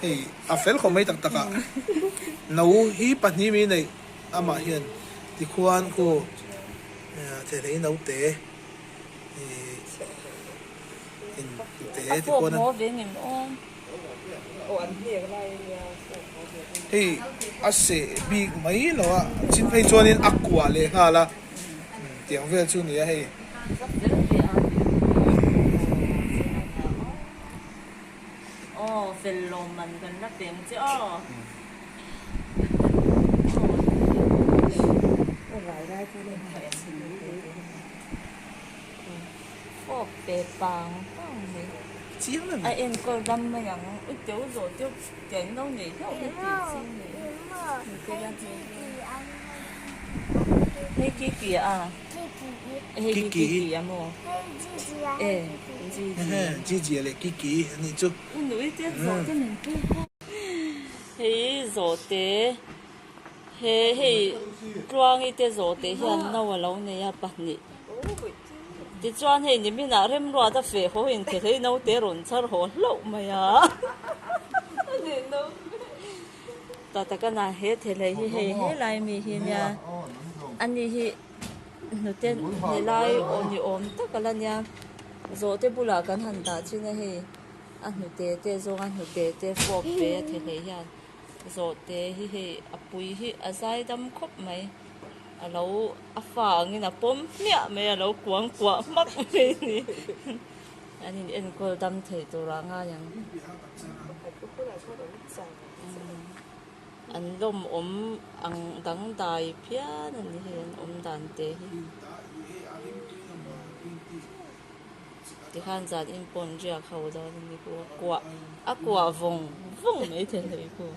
Hei a fel khawp mai tak tak a, no hi pahnih mi neih amah hian tikhuan khu thehlei note ih in te tikhuan a. Hei a seh bik mai lo a, chin phei chuanin a kuah leh nghal a, tiang vel chu a ni a hei. Aw fel lawm man kan la peng che aw. Fawp pe pang pang mai. A enkawl dam mai ang. U teu zawh teuh tiang in lo nei hlauh ka tih chi ni. Hei Kiki a. Hei hi Kiki a maw? E Gigi. Gigi leh Kiki a nih chu. U nui te zawh te min pui kha. Hei zawhte he hei Tluangi te zawhte hian no a lo nei a pahnih. Tichuan hei niminah remruat a feh haw in thehlei naute rawn chhar haw hlauh mai a. Ta taka na he thehlei hi hei helai mi hi nia ani hi hnute helai aw ni awm tak a la nia zawhte bulah kan han dah chin a hei a hnute te zawng a hnute te fawp ve a thehlei hian zawhte hi hei a pui hi a zai dam khawp mai a lo a fa angin a pawm hmiah mai a lo kuang kuah hmak mai a ni. An in enkawl dam thei tur ah ngai ang. An lawmawm ang dangdai phian a ni hei an awm dan te hi. Tikhan zan in pawn riak ho dawn a ni ku a kuah a kuah vawng vawng mai thei hlei ku.